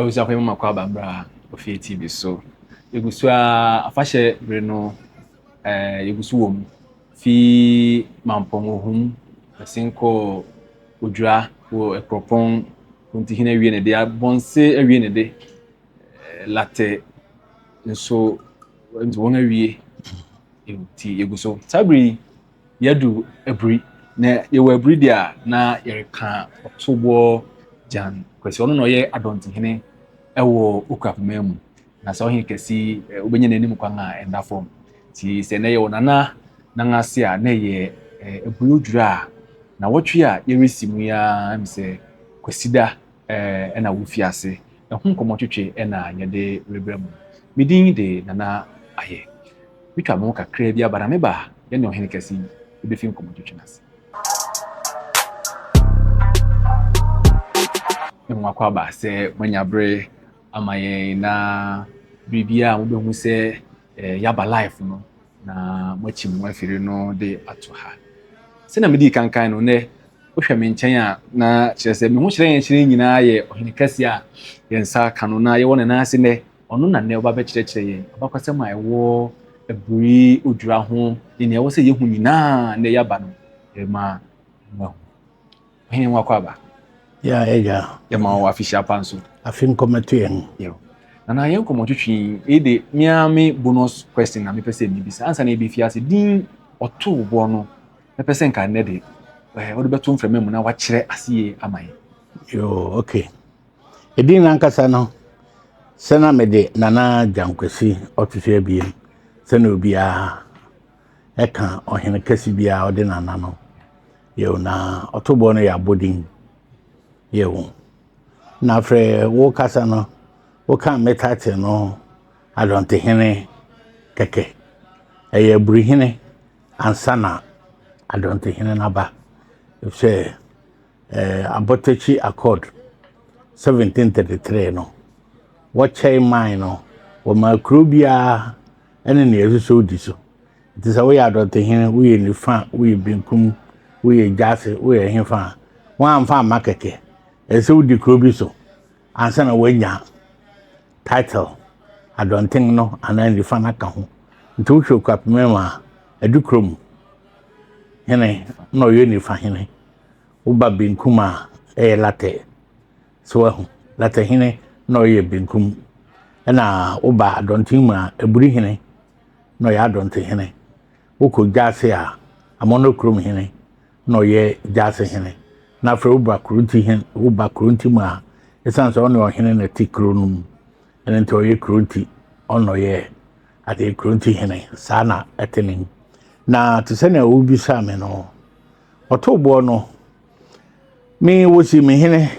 Abusuafo yɛma makɔ aba mbra Ofie TV so. Yɛgu so a afahyɛ bere no eh, yɛgu so wɔ mu. Fi Mampɔn Ohum, ɛsen kɔ Odwira wɔ Ɛkorɔpɔn, Kontihene awie ne de, Abɔnse awie ne de, eh, Latɛ nso nti wɔn awie. Nti yɛgu so. Saa bere yi Yɛadu abiri, na yɛwɔ abiri deɛ a, na yɛreka Ɔtoboɔ Gyan Kwasi. Ɔno na ɔyɛ Adɔntehene wɔ Okuapemman mu. Na sɛ ɔhene kɛse yi, wobɛnya n'anim kwan a ɛnda fam. Nti sɛ ɛnɛ yɛwɔ Nana nan ase a, na ɛyɛ abiri odwira a nawɔtwe a yɛresi mu yi ara ɛm sɛ Kwasida ɛna wofi ase. Ɛho nkɔmmɔtwetwe na yɛde rebrɛ mo. Me din de Nana Ayɛ. Metwa me ho kakraa bi aba na meba a, yɛne ɔhene kɛse yi befi nkɔmmɔtwetwe no ase. Mo akwaaba sɛ moanya bere ama yɛn na biribiara a mobɛhu sɛ eh, yɛaba life no na moakyi mo afiri no de ato ha. Sɛnea medii kankan no, nnɛ wohwɛ me nkyɛn a na kyerɛ sɛ me ho hyerɛn hyerɛn nyinaa yɛ ɔhene kɛse a yɛn nsa ka no na yɛwɔ ne nan ase nnɛ. Ɔno na nnɛ ɔba bɛkyerɛkyerɛ yɛn abakɔsɛm a ɛwɔ abiri odwira ho ne nea ɛwɔ sɛ yɛhu nyinaa nnɛ yɛaba no yɛma moahu. Ɔhene ho akɔ aba. Ya agya. Yɛma wo afehyia pa nso. Afe nkɔmɛto yɛn. Yɛw. Nana yɛn nkɔmmɔtwetwe yi, eyi de me ara me bonus question na mepɛ sɛ mebisa ansa na yɛbɛfi ase. Din ɔtoo boɔ no, mɛpɛ sɛ nka nnɛ de wode bɛto mframa mu na wakyerɛ ase yie ama yɛn. Yoo, okay. Edin no ankasa no, sɛ na mede Nana Gyankwasi ɔto so abien sɛnea obiara ɛka ɔhene kɛse biara ɔde Nana no. Yɛw na ɔtoboɔ no yɛ abɔdin. Yɛw. Na afei wo kasa no, woka me title no Adɔntehene kɛkɛ. Ɛyɛ Aburihene ansa na Adɔntehene no aba. Efisɛ eh, Abotakyi Accord 1733 no, wɔkyɛe man no, wɔmaa kuro biara ne nea ɛsɛ sɛ odi so. Nti sɛ woyɛ adɔtehene, woyɛ nifa, woyɛ benkum, woyɛ gyase, woyɛ hefa a, wɔamfa amma kɛkɛ. Ɛsɛ sɛ wodi kuro bi so ansa na woanya title adɔnten no anaa nifa no aka ho. Nti wohwɛ Okuapemem mu a, Adukurom hene na ɔyɛ nifa hene. Woba benkum a, ɛyɛ Latɛ. So wahu? Latɛ hene na ɔyɛ benkum. Ɛna woba adɔnten mu a, Aburi hene na ɔyɛ adɔnten hene. Wokɔ Gyaase a, Amɔnɔ kurom hene na ɔyɛ Gyaase hene. Na afei woba Kuronti hen woba Kuronti mu a, ɛsiane sɛ ɔne ɔhene na ɛte kuro no mu, ɛno nti ɔyɛ Kuronti, ɔno na ɔyɛ adeɛ Kuronti hene. Saa na ɛte ne. Na te sɛ nea wobisaa me no, ɔtoo boɔ no, me wɔsi me hene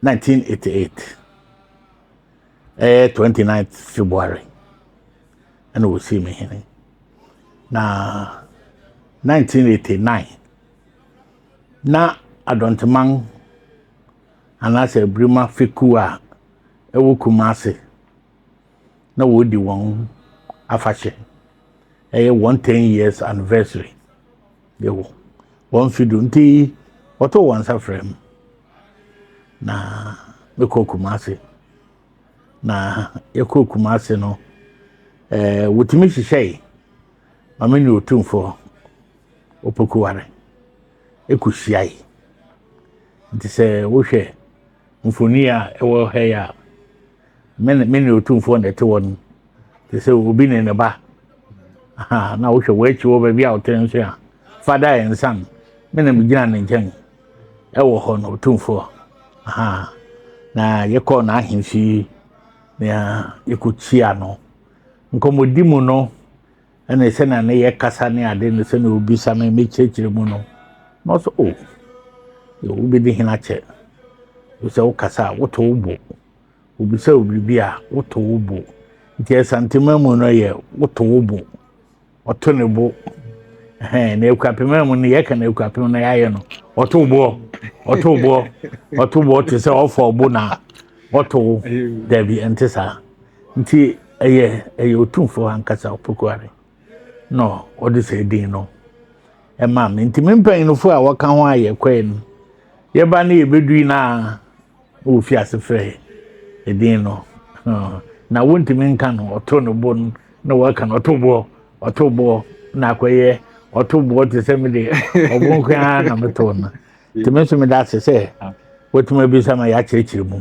1988 ɛyɛ 29 February ɛna wɔsii me hene. Na 1989 na Adɔnteman anaasɛ Abirima fekuo a ɛwɔ Kumasi na wɔredi wɔn afahyɛ. Ɛyɛ wɔn 10 years anniversary. Yɛwɔ wɔn mfe du nti wɔtoo wɔn nsa frɛ me na mekɔɔ Kumasi. Na yɛkɔɔ Kumasi no, ɛɛ wɔtumi hyehyɛe ma me ne Otumfoɔ Opokuware kɔhyiae. Nti sɛ wohwɛ mfoni a ɛwɔ ha yi a, me ne me ne Otumfoɔ na ɛte hɔ no, te sɛ obi ne ne ba. Aha, na wohwɛ w'akyi wɔ baabi a ɔte nso a, father and son, me na megyina ne nkyɛn ɛwɔ hɔ no, Otumfoɔ. Aha, na yɛkɔɔ n'ahemfie na yɛkɔkyia no. Nkɔmmɔdi mu no, ɛne sɛnea ne yɛkasa ne ade no sɛnea obisa me mekyerɛkyerɛ mu no na ɔsɛ o oh, wobɛdi hene akyɛ sɛ wokasa a woto wo bo obisa wo biribi a woto wo bo nti Asantema mu no yɛ woto wo bo ɔto ne bo ɛhɛn na Akuapema mu no yɛka na Akuapem no yɛayɛ no ɔto boɔ ɔto boɔ ɔto boɔ te sɛ ɔfɔ ɔbo na ɔto wo dabi ɛnte saa Nti ɛyɛ ɛyɛ Otumfoɔ ankasa Opokuare na ɔde saa din no ɛmaa me. Nti me mpanyinfoɔ a wɔka ho a yɛkɔɛ no, yɛba ne yɛbɛdui no a Na wɔfi ase frɛ edin no. Na wontumi nka no ɔto no bo no na wɔka no ɔto boɔ ɔto boɔ na akɔyɛ ɔto boɔ te sɛ me de ɔbo nko ara na meto no. Nti me nso meda ase sɛ watumi abisa ma yɛakyerɛkyerɛ mu.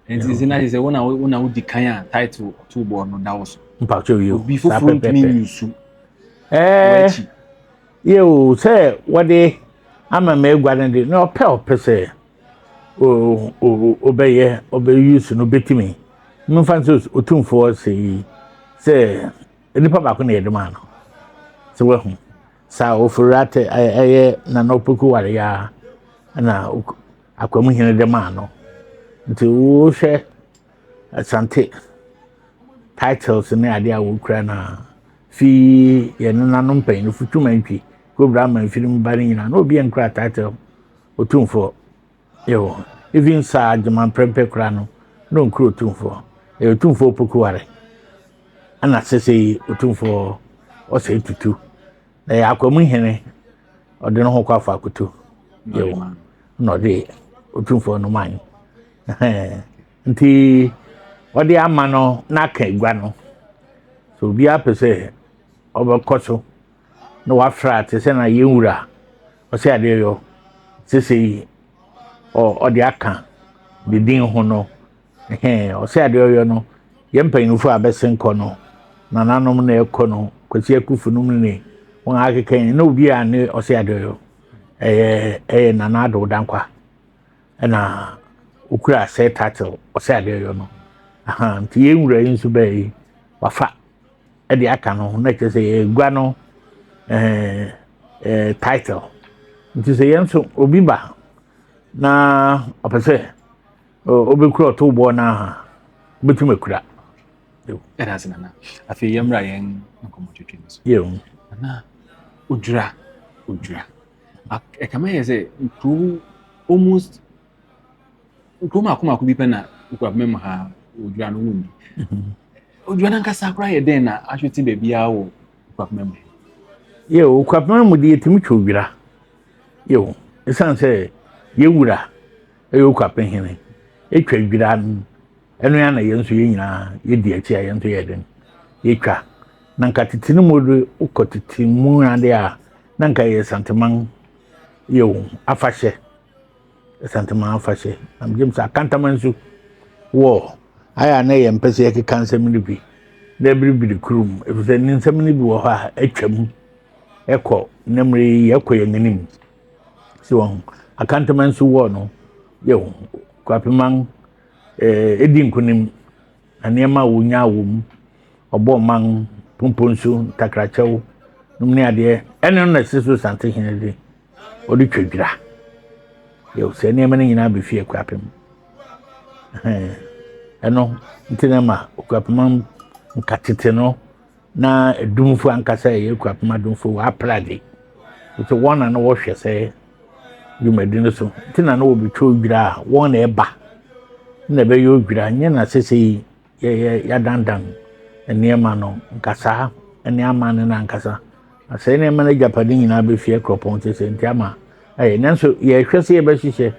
Nti sɛ na kyerɛ sɛ wo na wo na wodi kan a title ɔto boɔ no da wo so. Mpakyɛw yi o. Obi foforɔ ntumi nyusu. Ɛɛ yɛ o sɛ wɔde ama m'agua no de na ɔpɛ ɔpɛ sɛ ɔbɛyɛ ɔbɛyusu no bɛtumi. Memfa nso otumfoɔ sɛ yi sɛ nipa baako na yɛde maa no. Sɛ wahu. Saa Ofori-Atta ɛyɛ Nana Opoku Ware a na Akwamu hene de maa no. Nti wohwɛ Asante titles ne adeɛ a wɔkura no a fi yɛn nenanom mpanyinfo Twumantwi, Kobra Amanfi no mu ba no nyinaa na obi nkura title Otumfoɔ. Yɛwɔ even saa Agyeman Prempeh koraa no na ɔnkura Otumfoɔ. Ɛyɛ Otumfoɔ Opoku Ware. Ɛna sesei Otumfoɔ Osei Tutu. Na ɛyɛ Akwamu hene ɔde ne ho kɔ afa akoto. Yɛwɔ na ɔde Otumfoɔ no man. Nti ɔde ama no na aka agua no. So obiara pɛ sɛ ɔbɛkɔ so na wafra te sɛ na yɛn wura ɔsɛ adeɛ yɔ sesei ɔde aka ne din ho no. Ɔsɛ adeɛ ɔyɔ no yɛn mpanyinfo a abɛsen kɔ no nananom na ɛkɔ no Kwasi Akufo nom ne wɔn akeka yi na obi a ne ɔsɛ adeɛ ɔyɔ ɛyɛ ɛyɛ Nana Addo Dankwa ɛna okura sɛ title ɔsɛ adeɛ ɔyɔ no nti yɛn wura yi nso bɛyɛ yi wafa ɛde aka no na kyerɛ sɛ yɛgua no ɛɛ ɛɛ title nti sɛ yɛn nso obi ba na ɔpɛ sɛ ɔbɛkura ɔto boɔ no a wobɛtumi akura. Ɛda ase nana. Afei yɛmmra yɛn nkɔmmɔtwetwe no so. Nana, odwira, odwira. Ɛkama yɛ sɛ nkuro almost nkuro mako mako bi pɛ na Okuapemem mu ha odwira no wonni. Odwira no ankasa koraa yɛ dɛn na ahwete baabiara wɔ Okuapemem mu? Yɛ Okuapemem mu de yɛtumi twa odwira. Yɛ ɛsiane sɛ yɛwura ɛyɛ Okuapehene ɛtwa dwira no ɛno ya na yɛn nso yɛn nyinaa yɛdi akyi a yɛn nso yɛ den yɛtwa na nka tete no mu de wokɔ tete mu ade a na nka yɛ Santeman yɛ wo afahyɛ Santeman afahyɛ na megye sɛ Akantaman nso wɔ ayɛ a na yɛ mpɛ sɛ yɛkeka nsɛm no bi na ɛbiribiri kurom ɛfiri sɛ ne nsɛm no bi wɔ hɔ a atwam ɛkɔ na mmerɛ yi yɛkɔ yɛn anim. Si wɔn Akantaman nso wɔ no yɛ Kwapeman ɛdi nkonim na nneɛma a wɔnya wɔ mu ɔbɔ ɔman pomponsu ntakrakyɛw nom ne adeɛ ɛne no na ɛsi so Santehene de ɔde twa dwira yɛ sɛ nneɛma no nyinaa bɛfi Akuapem ɛno nti na ma Akuapeman nkatete no na adumfo ankasa ɛyɛ Akuapem adomfo wɔapra de nti wɔn na na wɔhwɛ sɛ dwumadi no so nti na na wɔbɛtwa odwira a wɔn na ɛba na ɛbɛyɛ odwira nyɛ na sese yi yɛyɛ yɛadandan nneɛma no nkasaa ne amanne no ankasa na sɛ nneɛma no agyapade nyinaa bɛfi akuropɔn sese nti ama ɛyɛ nanso yɛhwɛ sɛ yɛbɛhyehyɛ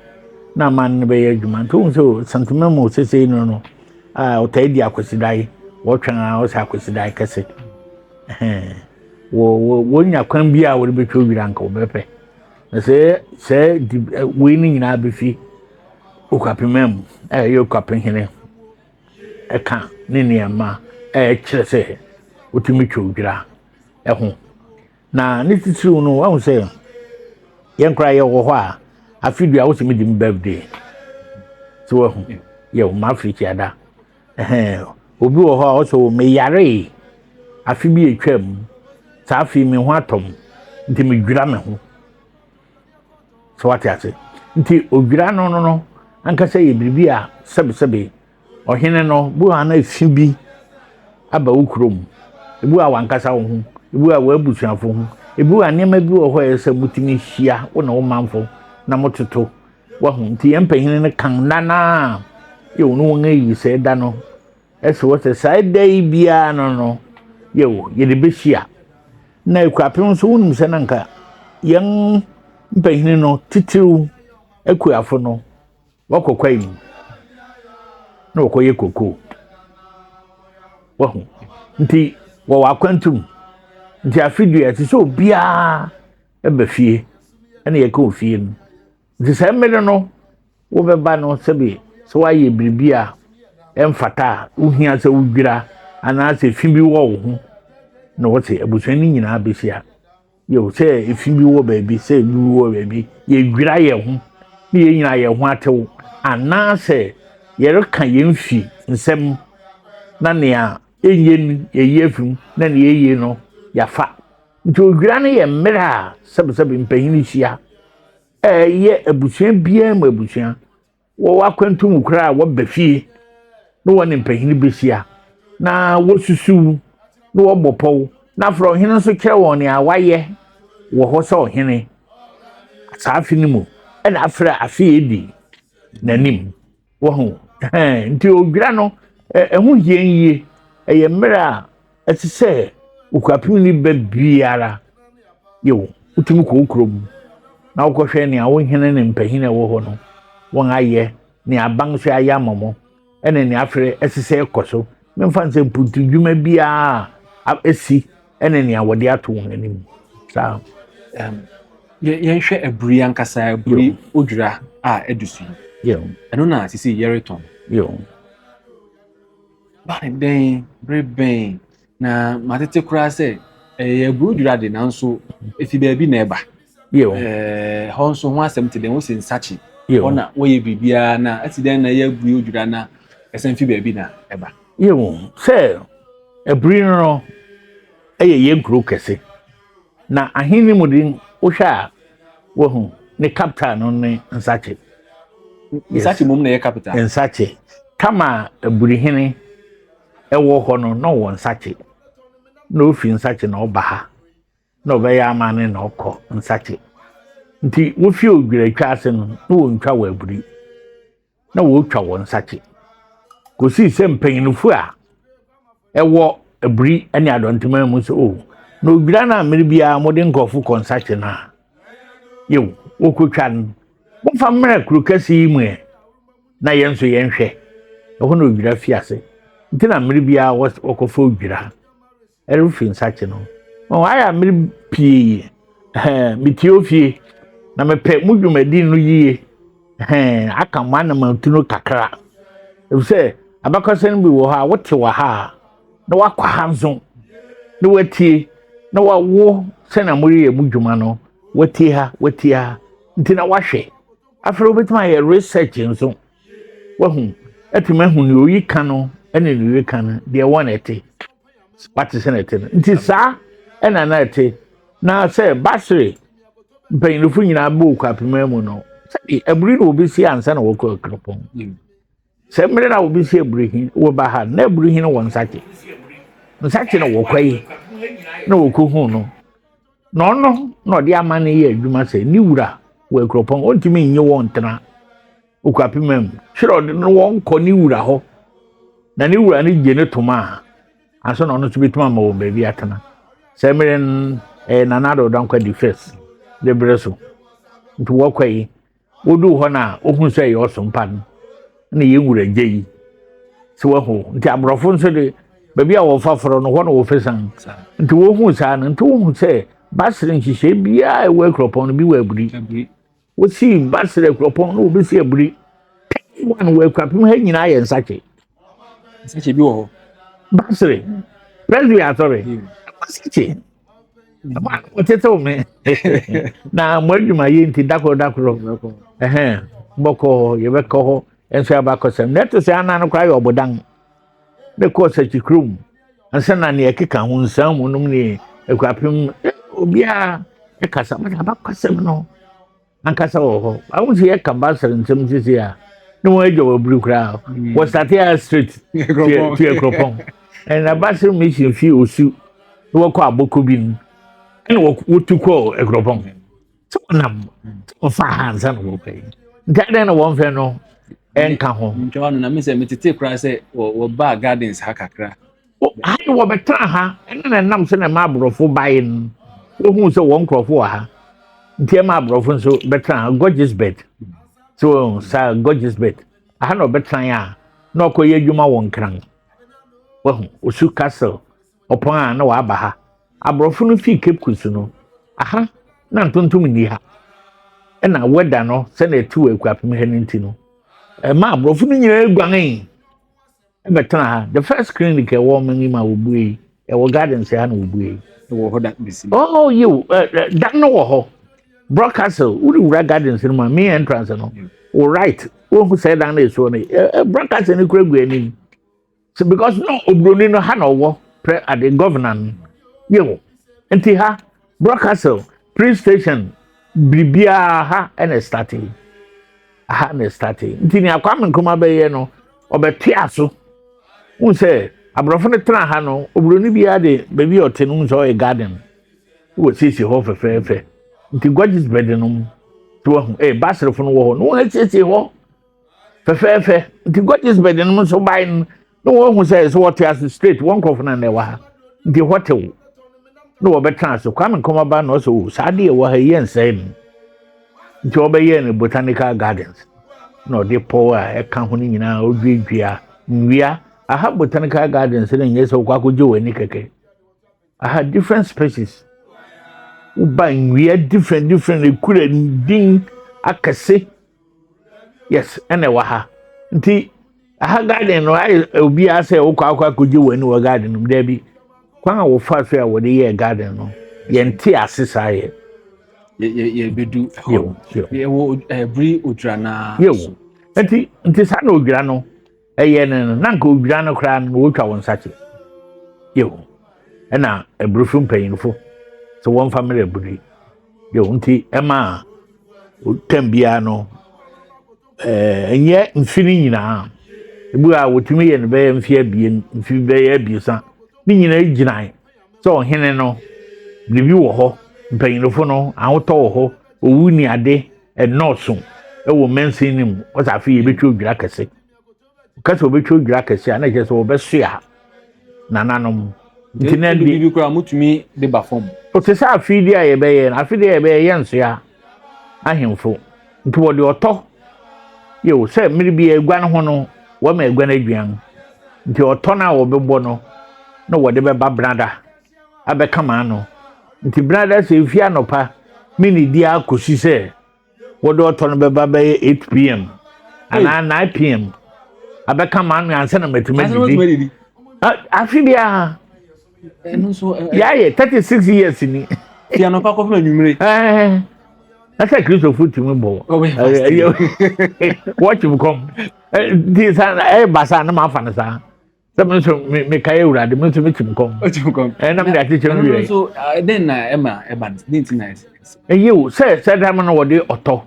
na amanne no bɛyɛ adwuma nti wohu sɛ Santema mu sese no no a ɔtaa di akwasidae wɔtwɛn a ɔsɛ akwasidae kɛse wɔ wɔ wɔnya kwan bi a wɔde bɛtwa odwira nka wɔbɛpɛ na sɛ sɛ di wei no nyinaa bɛfi Okuapema mu a ɛyɛ Okuapehene ɛka ne nneɛma a ɛkyerɛ sɛ wotumi twa odwira ɛho na ne titiriw no wahu sɛ yɛn koraa yɛwɔ hɔ a afe dua wosɛ medi me birthday sɛ wahu yɛ wo ma ada ɛhɛn obi wɔ hɔ a ɔsɛ wɔ meyaree afe bi atwam saa afe me ho atɔm nti medwira me ho sɛ wate ase nti odwira no no no ankasa yɛ biribi a sɛbesɛbe ɔhene no bu a na efi bi aba wo kurom ebi a wankasa wo ho ebi a w'abusuafo ho ebi a nneɛma bi wɔ hɔ a ɛsɛ sɛ motumi hyia wo na wo manfo na mototo wahu nti yɛn mpanyin no kan nna naa yɛ wɔn wɔn ayi sɛ ɛda no ɛsɛ wɔ sɛ saa ɛda yi biara no no yɛ wɔ yɛde bɛhyia na Akuapem nso wonim sɛ na nka yɛn mpanyin no titiriw akuafo no wɔkɔ kwae mu. na wɔkɔyɛ kokoo. Wahu? Nti wɔwɔ akwantu mu. Nti afe dua ɛte sɛ obiara ba fie ɛna yɛka ofie no. Nti saa mmere no wobɛba no sɛbi sɛ woayɛ biribi a ɛmfata a wohia sɛ wodwira anaasɛ fi bi wɔ wo ho na wɔte abusua no nyinaa bɛhyia. Yiw, sɛ efi bi wɔ baabi, sɛ ebi wɔ baabi, yɛdwira yɛn ho na yɛn nyinaa yɛn ho atew, anaasɛ yɛreka yɛn fi nsɛm na nea enye no yɛyi afi mu na nea eye no yɛafa. Nti odwira no yɛ mmerɛ a sɛbesɛbe mpanyin hyia, ɛyɛ abusua biara mu abusua. Wɔwɔ akwantu mu koraa a, wɔba fie na wɔne mpanyin behyia na wosusuw na wɔbɔ pɔw, na afei ɔhene nso kyerɛ wɔn nea wayɛ wɔ hɔ sɛ ɔhene saa afe no mu, ɛna afei afe a edi n'anim. Wɔho nti odwira no ɛho hia yie. Ɛyɛ mmerɛ a Ɛte sɛ okuapemni ba biara. Yiw, wotumi kɔ wo kurom na wokɔhwɛ nea wo hene ne mpanyin a ɛwɔ hɔ no wɔayɛ, nea aban nso ayɛ ama mo, ɛne nea afei ɛsɛ sɛ ɛkɔ so. Memfa no sɛ mpuntudwuma biara a asi ne nea wɔde ato wɔn anim. Saa. Um, yɛnhwɛ aburi ankasa, aburi odwira a adu so yi. Ɛno na sisi yɛretɔn. Ba no dɛn, bere bɛn na matete koraa sɛ ɛyɛ aburodwira de nanso efi baabi na ɛba. Ɛhɔ nso ho asɛm te dɛn wosi nsakye hɔ na wɔyɛ biribiara na ɛte dɛn na ɛyɛ aburodwira na ɛsan fi baabi na ɛba. Yiw, sɛ aburi no yɛ yɛn kurow kɛse. Na ahenni mu de, wohwɛ a, wahu ne capital no ne Nsakye. Nsakye mmom na ɛyɛ capital. Nsakye. Kama Aburihene ɛwɔ hɔ no, na ɔwɔ Nsakye. Na ofi Nsakye na ɔba ha. Na ɔbɛyɛ amanne na ɔkɔ Nsakye. Nti wofi Odwiratwa ase no, na wɔntwa wɔ Aburi. na wɔretwa wɔn nsakye kɔsii sɛ mpanyinfo a ɛwɔ aburi ne adɔnteman mu sɛ o oh, na odwira no a mmere biara mode nkurɔfo kɔ nsakye no a yew wɔkɔtwa no momfa mmerɛ kuro kɛse yi mu ɛ na yɛn nso yɛnhwɛ ɛhɔ na odwira fi ase nti na mmere biara wɔkɔfa odwira ɛrefi nsakye no. Wɔn ayɛ a mmere pii ɛhɛn metie ofie na mepɛ mo dwumadi no yie ɛhɛn aka mo anamatu no kakra efisɛ abakɔsɛm bi wɔ hɔ a wote wɔ ha a na wakɔ ha nso na watie na wawo sɛnea moreyɛ mo dwuma no watie ha watie ha nti na wahwɛ afei wobɛtumi ayɛ research nso Wahu, atumi ahu nea oyi ka no ne nea oyi ka no, deɛ wɔn na ɛte. Wate sɛ na ɛte no. Nti saa ɛna na ɛte. Na sɛ Basere mpanyinfo nyinaa bɔ Okuapema mu no, sɛbi aburi na wɔbɛsi ansa na wɔkɔ Akuropɔn. Sɛ mmere na wɔbɛsi aburi he, wɔba ha na aburi he no wɔ Nsakye. Nsakye na wɔkɔ yi na wɔkɔhu no. Na ɔno na ɔde amanne yɛ adwuma sɛ ne wura wɔ Akuropɔn, ɔntumi nnye wɔn ntena. Okuapema mu. Kyerɛ ɔde no wɔn kɔ ne wura hɔ, na ne wura no gye ne tom a, ansa na ɔno nso bɛtumi ama wɔn baabi atena. Sɛ mmerɛ no ɛyɛ Nana Addo Dankwa di first de berɛ so. Nti wɔkɔ yi, wɔduu hɔ no a, wɔhunu sɛ ɛyɛ ɔsompa no, na yɛn wura gye yi. Sɛ wahu. Nti aborɔfo nso de, baabi a wɔfa forɔ no, hɔ na wɔfɛ san. Nti wɔhu saa no, nti wohu sɛ basere nhyehyɛe biara a ɛwɔ Akuropɔn no bi wɔ Aburi. Wosii Basel akuropɔn na wobesi aburi. One wɔ Akuapem ha nyinaa yɛ nsakye. Nsakye bi wɔ hɔ. Basel, Presby asɔre. Nsakye. Ɛhɔ a wɔtetew me. Na mo adwuma yɛ nti dakoro dakoro. Ɛhɛn, bɔkɔ hɔ, yɛbɛkɔ hɔ. Nso abakɔsɛm. Na ɛte sɛ anan no koraa yɛ ɔbodan. Ne kɔɔ sakyi kurom. Ansa na nea ɛkeka ho nsan mu nom ne Akuapem obiara ɛkasa but abakɔsɛm no ankasa wɔ hɔ. Ahu sɛ yɛka Basel nsɛm sisi a ne wɔn agya wɔ abiri koraa. Mm. Wɔ starte a straight to Akuropɔn. Ɛna Basel mission fi Osu na wɔkɔ abɔkɔ bi no ɛna wɔtu kɔɔ Akuropɔn. Sɛ wɔnam sɛ wɔfa ha ansa na wɔkɔ yi. Nti adɛn na wɔmfɛ no ɛnka ho. Ntwa no na me sɛ metete koraa sɛ wɔbaa gardens ha kakra. Ha de wɔbɛtena ha ɛna na ɛnam sɛ na ɛma aborɔfo bae no wɔhuu sɛ wɔn nkurɔfo wɔ ha nti ɛma aborɔfo nso bɛtena ha gorgeous bed so saa gorgeous bed aha na ɔbɛtena a Na ɔkɔyɛ adwuma wɔ Nkran. Wahu, Osu Castle, ɔpɔn a na waba ha. Aborɔfo no fii Cape Coast no, aha na ntontom nni ha. Ɛna weather no, sɛnea ɛte wɔ Akuapem ha no nti no, ɛma aborɔfo no nyinaa guanee bɛtena ha. The first clinic ɛwɔ ɔman yi mu a wɔbue yi, ɛwɔ gardens ha na wɔbue yi. Ɛwɔ hɔ da besi. Oh, yiw, dan no wɔ hɔ. Brock Castle, wode wura gardens no mu a, main entrance no, wo right, wohu sɛ dan no ɛsuo no, Brock Castle no kura gu anim. So because no obroni no ha na ɔwɔ prɛ ade governor no. Yiw, nti ha, Brock Castle, police station, biribiara ha ɛna start yi. Ha na start yi. Nti nea Kwame Nkrumah bɛyɛ no, ɔbɛtoa so. Wohu sɛ aborɔfo no tena ha no, oburoni biara de baabi a ɔte no, wohu sɛ ɔyɛ garden. Wɔ siesie hɔ fɛfɛɛfɛ. Nti gorgeous bed no mu, so wahu, baserefo no wɔ hɔ, na wɔn asiesie hɔ fɛfɛɛfɛ. Nti gorgeous bed no mu nso bae no, na wɔn sɛ sɛ wɔte ase straight, wɔn nkurɔfo no na ɛwɔ ha. Nti hɔ tew. Na wɔbɛtena ase. Kwame Nkrumah ba na ɔsɛ, o, saa adeɛ ɛwɔ ha yi yɛ nsɛe no. Nti ɔbɛyɛɛ no botanical gardens. Na ɔde pɔw a ɛka ho no nyinaa ɔduadua nnua. Aha botanical gardens no nyɛ sɛ wokɔ akɔgye w'ani kɛkɛ. Aha different species. Woba nnua different different ekura din akɛse. Yes, ɛna ɛwɔ ha. Nti aha garden no ayɛ obiara sɛ wokɔ akɔgye w'ani wɔ garden no mu daabi. Kwan a wɔfa so a wɔde yɛɛ garden no, yɛnte ase saa yɛ. Yɛbɛdu hɔ. Yɛwɔ bere odwira naa. Yewo. Nti saa na odwira no ɛyɛ no na nka odwira no koraa no wɔtwa wɔn nsa kyɛ. Yewo. Ɛna aburofo mpanyinfo sɛ wɔmfa mmerɛ aburi. Yewo nti ɛma tam biara no ɛnyɛ mfe no nyinaa. Ebi a wɔtumi yɛ no bɛyɛ mfe 2, mfe bɛyɛ 3. Ne nyinaa gyina sɛ ɔhene no biribi wɔ hɔ, mpanyinfo no ahotɔ wɔ hɔ, owu ni ade ɛnɔɔso ɛwɔ mansin no mu. Wɔsɛ afei yɛbɛtwa odwira kɛse. Kɛse wɔbɛtwa odwira kɛse a na kyerɛ sɛ wɔbɛsoa nananom. Nti na de biribi koraa motumi de ba fam. Ɔte sɛ afei deɛ a yɛbɛyɛ no, afei deɛ a yɛbɛyɛ yɛ nsoa ahemfo. Nti wɔde ɔtɔ yɛo sɛ mmere bi agua no ho no, wɔma agua no aduan. Nti ɔtɔ no a wɔbɛbɔ no, na wɔde bɛba brada abɛka maa no. Nti brada sɛ efi anɔpa menidi akɔsi sɛ wɔde ɔtɔ no bɛba bɛyɛ 8 pm anaa 9 pm abɛka maa no ansa na matumi adidi. Afe biara yɛayɛ 36 years ni. Fi anɔpa kɔfem anwummere. Na sɛ Kristofo tumi bɔ wɔkyem kɔm nti sa ɛba saa na mafa no saa. Sɛ me nso mekae Awurade, me nso mekyim kɔm. Ɛnam de akyekyɛ no wie. Nso dɛn na ɛma ɛba no? Dɛn ti na ɛsɛ? Ɛyɛ o, sɛ dam no wɔde ɔtɔ.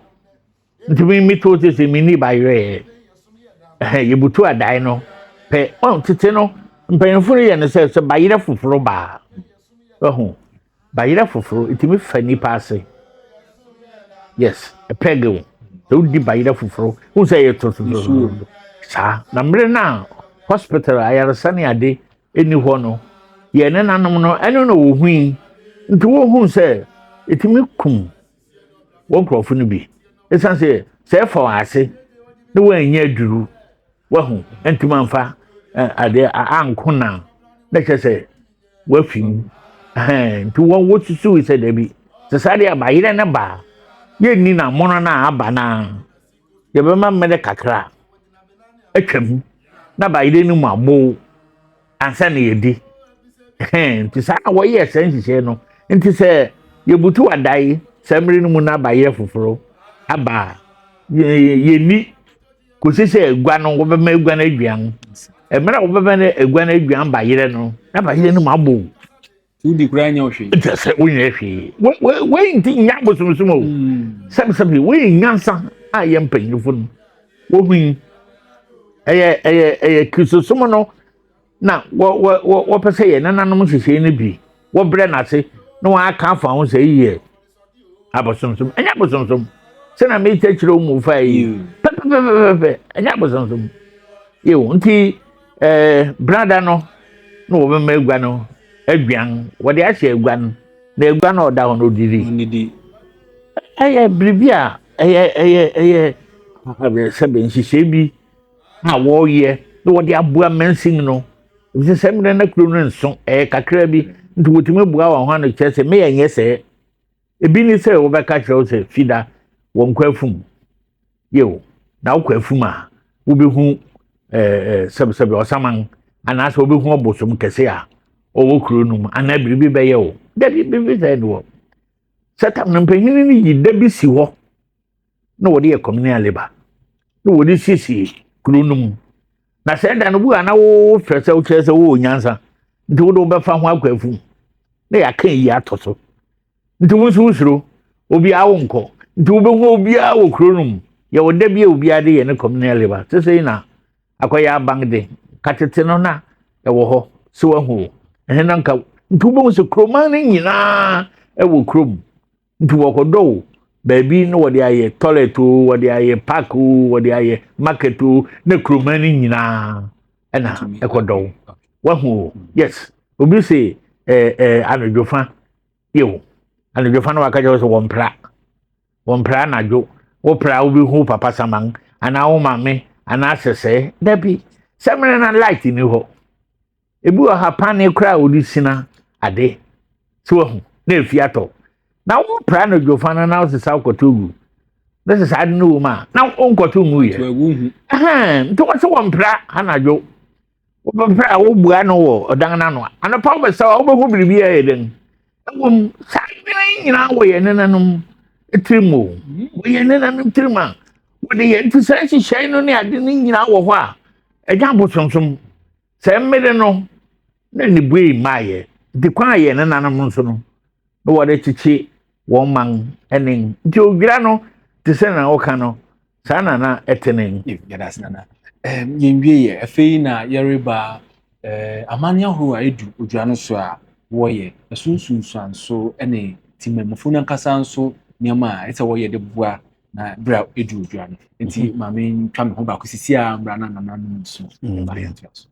Nti me meto sɛ sɛ menni bayerɛ. Yɛbutu adae no pɛ. Ɔn tete no mpanyinfo no yɛ no sɛ bayerɛ foforo baa. Ɔho bayerɛ foforo ɛtumi fa nipa ase. Yes, ɛpɛge wo. Sɛ wodi bayerɛ foforo, wohu sɛ ɛyɛ totototoro. Saa na mmerɛ no a hospital ayaresa ne ade ɛni hɔ no, yɛn nenanom no ɛno na wɔhui. Nti wɔhu sɛ ɛtumi kum wɔn nkurɔfo no bi. Ɛsiane sɛ ɛfa wɔn ase na wɔanya aduru, wahu ntumi amfa adeɛ anko na na kyerɛ sɛ wafi mu. Nti wɔn wɔsusuw sɛ dabi sɛ saa deɛ bayerɛ no ba yɛnni na mono no a aba no a yɛbɛma mmerɛ kakra atwam na bayerɛ no mu abow ansa na yɛdi. Nti saa na wɔyɛɛ saa nhyehyɛe no. Nti sɛ yɛbutu adae saa mmere no mu na bayerɛ foforo aba a yɛnni kɔsi sɛ agua no wɔbɛma agua no aduan. Mmerɛ a wɔbɛma no agua no aduan bayerɛ no na bayerɛ no mu abow. Wodi koraa nyɛ hwee. Nti sɛ wonyɛ hwee. Wei nti nya abosomsom o. Sɛbisɛbi wei nyansa a yɛ mpanyinfo no wohui. Ɛyɛ ɛyɛ ɛyɛ Kristosom no na wɔpɛ sɛ yɛ nananom nhyehyɛe no bi wɔbrɛ n'ase na wɔaka afa ho sɛ yɛ abosomsom. Ɛnyɛ abosomsom. Sɛ na mekyerɛkyerɛ wo mu fa yi pɛpɛpɛpɛpɛ ɛnyɛ abosomsom. Yew nti brada no na wɔbɛma agua no aduan wɔde ahyɛ agua no na agua no ɔda hɔ no odidi. Ɛyɛ biribi a ɛyɛ ɛyɛ ɛyɛ sɛbe nhyehyɛe bi a wɔreyɛ. na wɔde aboa mansin no. Efisɛ sɛ mmerɛ na kuro no nso ɛyɛ kakra bi nti wɔtumi boa wɔn ho ano kyerɛ sɛ meyɛ nyɛ sɛɛ. Ebi ne sɛ wɔbɛka kyerɛ wo sɛ fida wɔnkɔ afum. Yew, na wokɔ afum a wobɛhu ɛɛ sɛbesɛbe ɔsaman anaasɛ wobɛhu ɔbosom kɛse a ɔwɔ kuro no mu anaa biribi bɛyɛ wo. Dabi, biribi sɛɛ ne wɔ. Sɛ tam no mpanyin no yi da bi si hɔ na wɔde yɛ communal labour na wɔde siesie kuro no mu na sɛ ɛda no bu a na wofrɛ sɛ wokyerɛ sɛ wowɔ nyansa nti wode wobɛfa ho akɔ afum na yɛaka yi ato so nti wo nso wosuro obiara wo nkɔ nti wobɛhu obiara wɔ kuro no mu yɛwɔ da bi a obiara de yɛ ne communal labour sesei na akɔyɛ aban de ka tete no na ɛwɔ hɔ sɛ wahu o ɛhe na nka nti wobɛhu sɛ kuroman no nyinaa ɛwɔ kurom nti wɔkɔdɔ o baabi na wɔde ayɛ toilet o wɔde ayɛ park o wɔde ayɛ market o na kuroman no nyinaa ɛna ɛkɔdɔ o wahu o yes obi se ɛɛ ɛɛ anadwofa yew anadwofa no waka kyerɛ sɛ wɔmpra wɔmpra anadwo wopra wobɛhu papa saman anaa wo maame anaa sɛsɛɛ dabi sɛ mmerɛ na light ni hɔ ebi wɔ ha pane koraa a wɔde sina ade sɛ wahu na efi atɔ na wopra anadwo fa no na wosesa wokɔtɔ gu na sɛ saa ade no wɔ mu a na wonkɔtɔ ngu yɛ nti wɔ sɛ wɔmpra anadwo wobɛpra a wobua no wɔ ɔdan no ano a anɔpa wobɛsɛ a wobɛhu biribi a ɛyɛ dɛn ɛwom saa nneɛma yi nyinaa wɔ yɛn nenanom tirim o wɔ yɛn nenanom tirim a wɔde yɛn nti saa nhyehyɛe no ne ade no nyinaa wɔ hɔ a ɛgya abosonsom sɛ mmere no na ne bue mmaayɛ nti kwan a yɛn nenanom nso no na wɔde kyekye wɔn man ne nti odwira no te sɛ na wɔka no saa na na ɛte ne. Yɛda ase nana. Yɛnwie yɛ afei na yɛreba amanne ahorow a edu odwira no so a wɔyɛ ɛso nsunsuanso ne temamufo no ankasa nso nneɛma a ɛsɛ wɔyɛ de boa na bere a edu odwira no. Nti maame ntwa me ho baako sisi a mmra na nananom nso ba yɛntoa so.